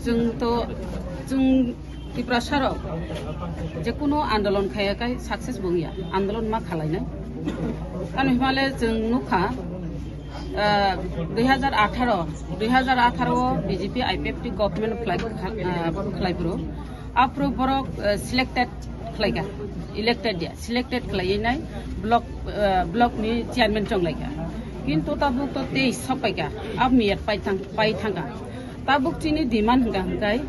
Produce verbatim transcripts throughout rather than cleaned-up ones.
Chwng to, chwng Tiprasa rok je kuno andolon khaya kai success bo wngya, andolon ma khalainai. Tamo himale chwng nukha, ah, dui hajar atharo, dui hajar atharo o B J P I P F T government khlai, ah, khlai phuru. Aphuru borok, ah, selected khlaika, elected ya, selected khlaiwi nai block, ah, block ni chairman chonglaika. Kintu tabuk to tei sok paika, ab miyat pai thang, pai thangka. Tabuk chini demand hwnkha hwnkhe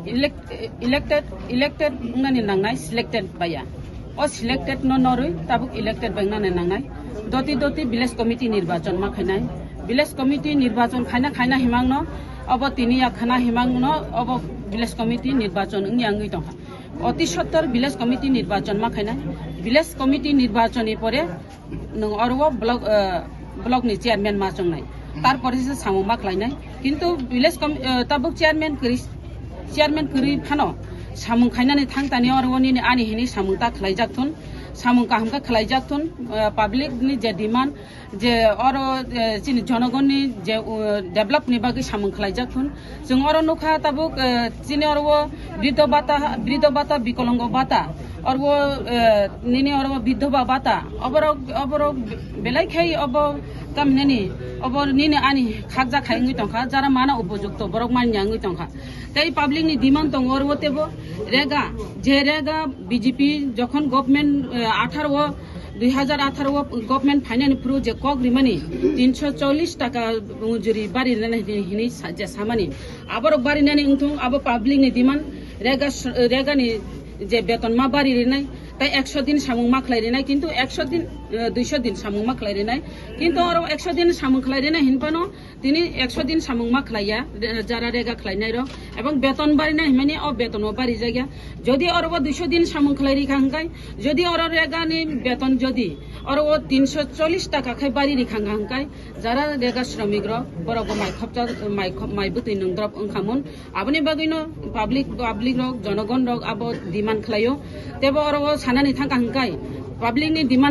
elect-, elected, elected wngnani nangnai, selected baya. O selected no norwi tabuk elected bai wngnani nangnai. Doti doti village committee nirbachon ma khainai. Village committee nirbachon khaina khaina himangno obo tini ya khana himangno obo village committee nirbachon wngya wngwi tongkha. Oti sottor village committee nirbachon ma khainai. Village committee nirbachon ni pore nwng oro o block, eh, block ni chairman ma chongnai. Tarpore se samung ma khlainai. Kintu village com-, eh, tabuk chairman kwrwi, chairman kwrwi phano samung khainani thang tani oro o nini ani hini samung ta khlaijak thun, samung kaham khe khlaijak thun, eh, public ni je demand je oro, eh, chini jonogonni je, uh, develop ni bagwi samung khlaijak thun. Chwng oro nukha tabuk, eh, chini oro o bridho bata, bridho bata, bikolongo bata, oro o, eh, nini oro o bidhoba bata, oborok, oborok belai khai obo kaminani, obo nini ani khakjak khai wngwi tongkha, jara mana upojukto borok manya wngwi tongkha. Tei public ni demand tongo oro o tebo rega, je rega B J P jokhon government, eh, atharo o, dui hajar atharo o government phainani phuru je kok rimani tinsho chollish taka mujuri bari rina hini, hini sa-, je samani. Aborok barinani wngthung, abo public ni demand, rega s-, rega ni je beton ma bari rinai, tai ekso din samung ma khlai rinai, kintu ekso din, eh, duiso din samung ma khlai rinai, kintu oro ekso din samung khlai rinai hinphano tini ekso din samung ma khlaiya, re-, jara rega khlainai rok, ebong beton barinai hinmani o beton o bari jagya. Jodi oro o duiso din samung khlai rikha hwnkhe, jodi oro rega ni beton jodi oro o tinsho chollish taka khai bari rikha hwnkhe, jara rega shramik rok, borok bo mai khopcha, mai khop-, mai bwtwi nwng drop wngkha mun. Aboni bagwino public, public rok, jonogon rok abo demand khlaio. Tebo oro o sanani thangkha hwnkhe, public ni demand